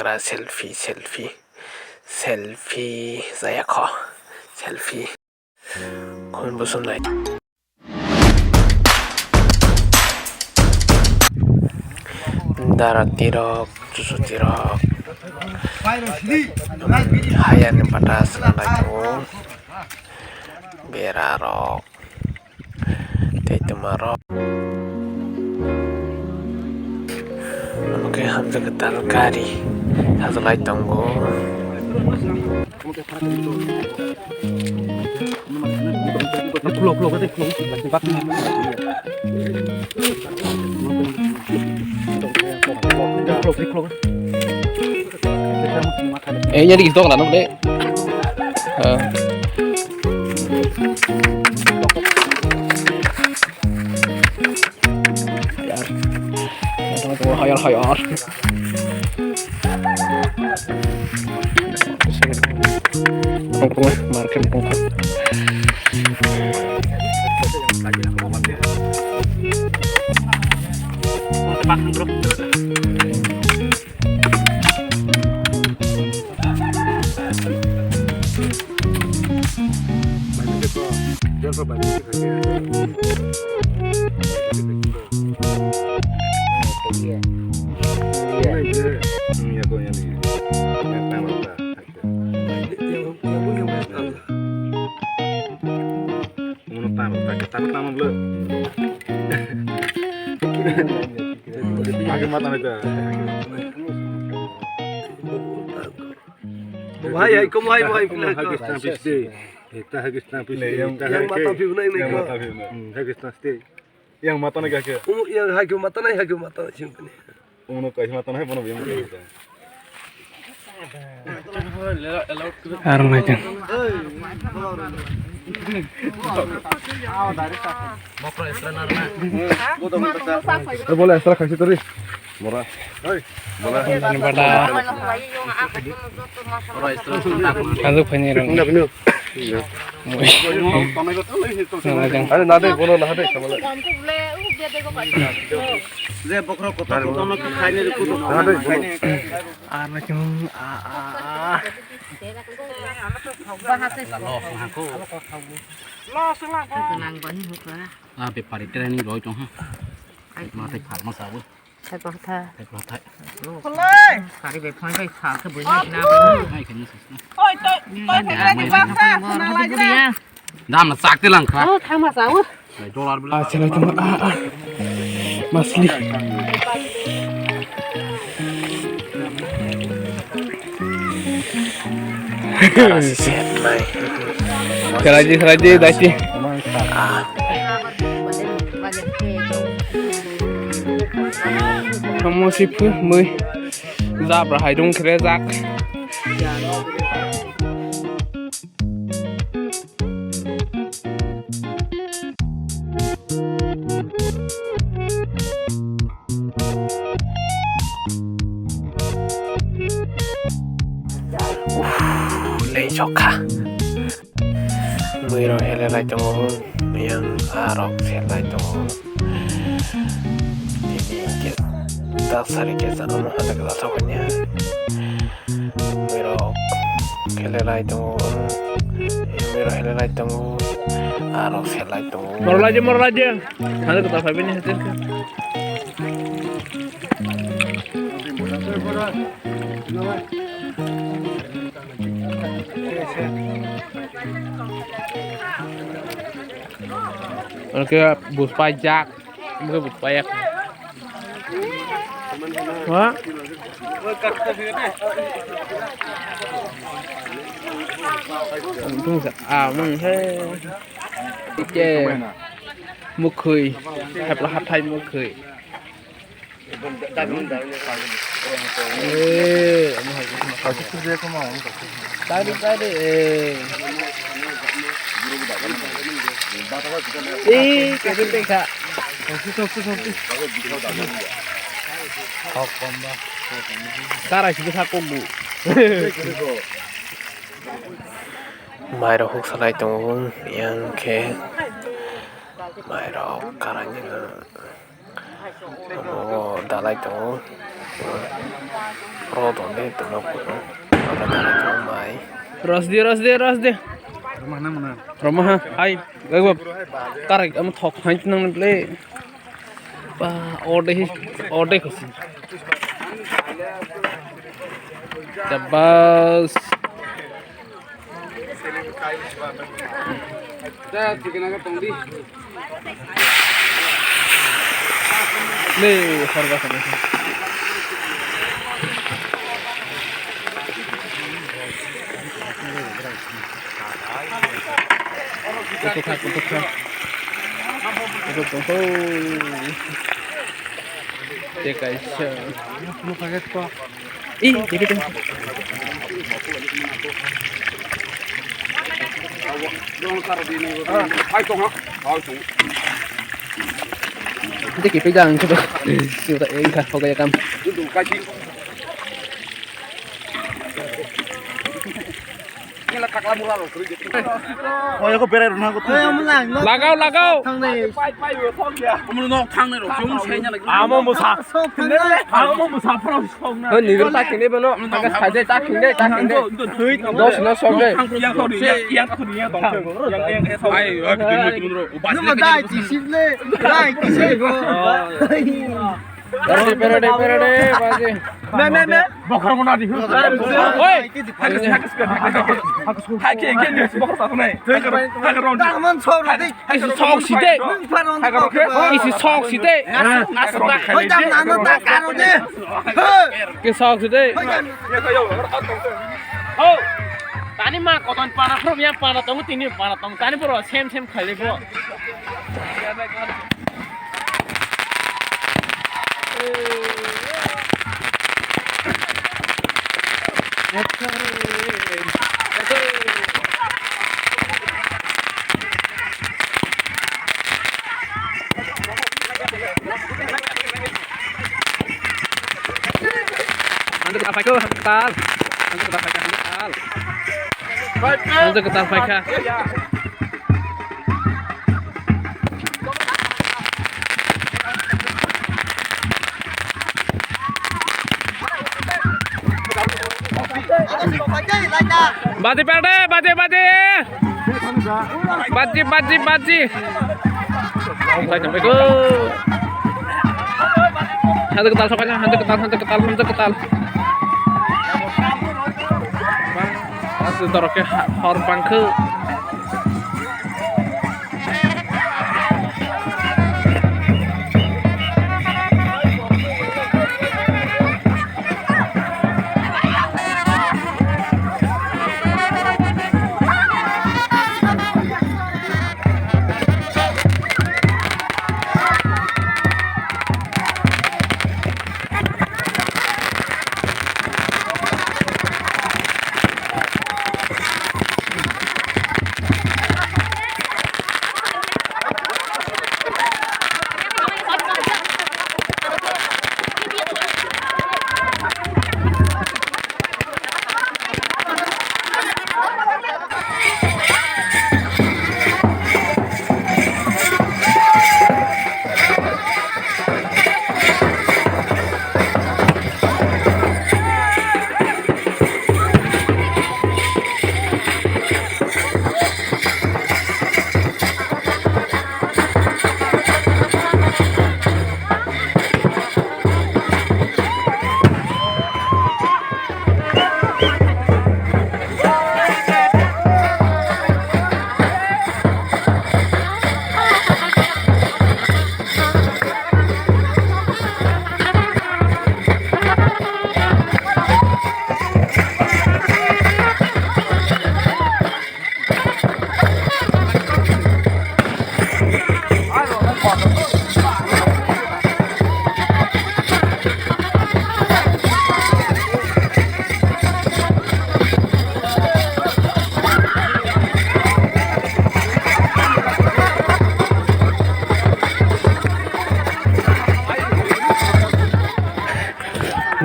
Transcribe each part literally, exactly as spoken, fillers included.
Kra selfie, selfie, selfie, jaya kho, selfie. Khun busum nai. Dara tirok, chusu tirok. Hayani bata swnam lai tongo. Bera rok. Tei twma rok. Omo khe hamjak kwtal gari sajlai tongo. Eh, jadi gitu kan, anu, deh. Eh. Hayar. Hayar, hayar. Market. Uno tamo, tamo, tamo, tamo, bro. Age mata na ka. Hai, hai, komo hai, hai, pila ka. Hagis tang piste. Ekta hagis tang piste. Yang mata phi unai nai ka. Hagis tang piste. Yang mata na ka ke. Yang hai ke mata nai, hai ke mata sing. Uno kaisa mata nai bono biyang. Aro nai tong. Eh, bola extra khaisi tori. Mora. Hei. Bola. Bada. Kanjak phaini rang. Are na de bono na de samala. Je bokhro kota kota no khaini kudu. Na de bono. Ar na chung a a a. Lo sangko. Lo sangko. Nang bani hukra. A bepari training roi tong ha. Ma tai khar ma sabu. Thai kwtha. Thai kwtha. Kari bai phone bai sa khe bui na bai. Hai khe ni sisna. Oi, toi, toi, thai kwtha ni baksa, sana lai jira. Dam na sak te lang kha. Oh, thang ma sa o. Lai dollar bla. Ah, chala tama, ah, ah. Masli. Kharaji, kharaji, daiti. Omo si phu mui. Jabra hai dong khere jak. Uff, lei chokha. Mui rok hele lai tongo, yang a rok se lai tongo. Tini ke tak sari ke sa amo hada ke sa kanya. Mui rok hele lai tongo, mui rok hele lai tongo, a rok se lai tongo. Moro lai je, moro lai je. Hada ke tak sabi ni hati ke. Oke, bus pajak. Oke, bus pajak. Wah. Untung sa, ah, mung he. Ike. Mukhui. Hapla hathai mukhui. Eh, tadi, tadi, eh. Eh, kevin tengka. Kara sih bisa kok bu. Mai rok huk salai tongo, yang khe mai rok kara ni. Omo dalai tongo. Pro to de to nok. Rosdi, rosdi, rosdi. Roma na mana. Roma ha. Hai. Gagwa. Karak am thok hai nang le. Ba, orde hi, orde khusi. Shabas. Le, horba khusi. Kutuk kha, kutuk kha. Kutuk tong kho. Tei kaisa. Ih, tei tei. Tei kiphilja ang khe. Sura engkha, hogaya kam. Lagao, lagao. Amo musa. Amo musa. Nigro ta kinde bono. Aga sajai ta kinde, ta kinde. Dos no sok de. Ai, ai, Numa dai tisik le, dai tisik go. Pera de, pera de, pera de, baji. Me, me, me. Bokhorok na di. Oi. Hai ke, ke ni bokhorok sa nai. Hai ke ron. Daman so ra de. Isi sok site. Nung paron. Isi sok site. Oi, dam nano ta karo de. Ke sok site. Ho. Tani ma koton pana phrom yang pana tong tini pana tong tani boro sem sem khali bo. Hantu ketal paiko, hantu ketal. Hantu ketal paika, hantu ketal. Hantu ketal paika. Badi pade, badi, badi. Baji, baji, baji. Sai sampai ke. Hantu ketal, sokalnya hantu ketal, hantu ketal, hantu ketal. Asli dorok ke hor bangke.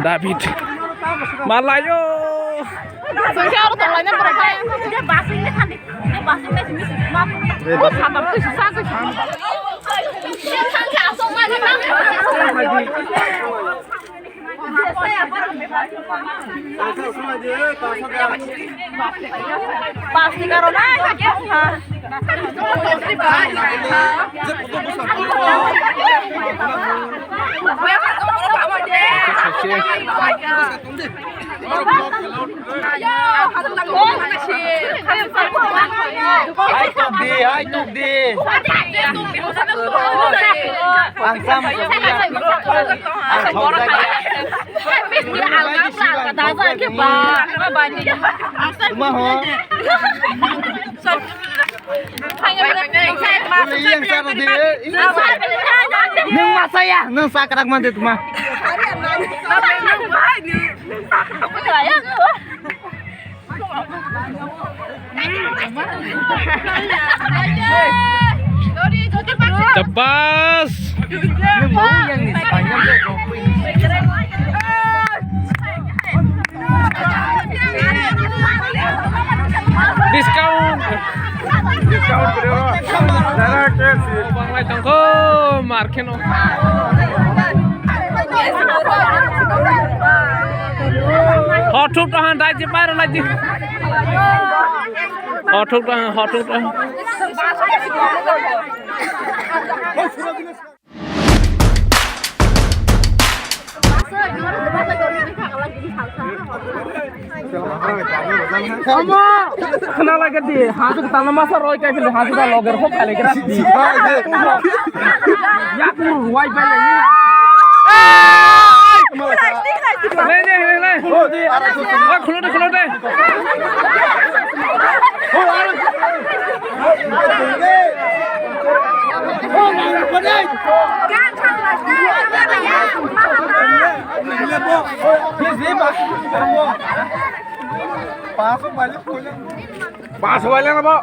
David. Malayo. Sengke aro tonglaina borok hai. Basing ni khandi. Basing ni sini. Ma. Oh, sabab tu susah tu. Sengke asok ma ni ma. Pasti karena Hai tuk di, hai tuk di. Ang sam. Ang sam. Tuma ho. Yang satu di. Nung masa ya, nung sakrak mandi tuma. Tebas. Discount. Discount bro. Dara K F C. Banglai tongkho markeno. Hothuk tahan daiji pairo laiji. Hothuk tahan, hothuk tahan. Omo, khna lage di, hasu tana masa roi kai phil, hasu da loger hok khale kira di. Ya kur ruai bai le. Le, le, le, le. Oi, khulo de, khulo de. Paso bale na ba.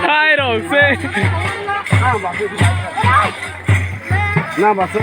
Hai rok se. Na baso.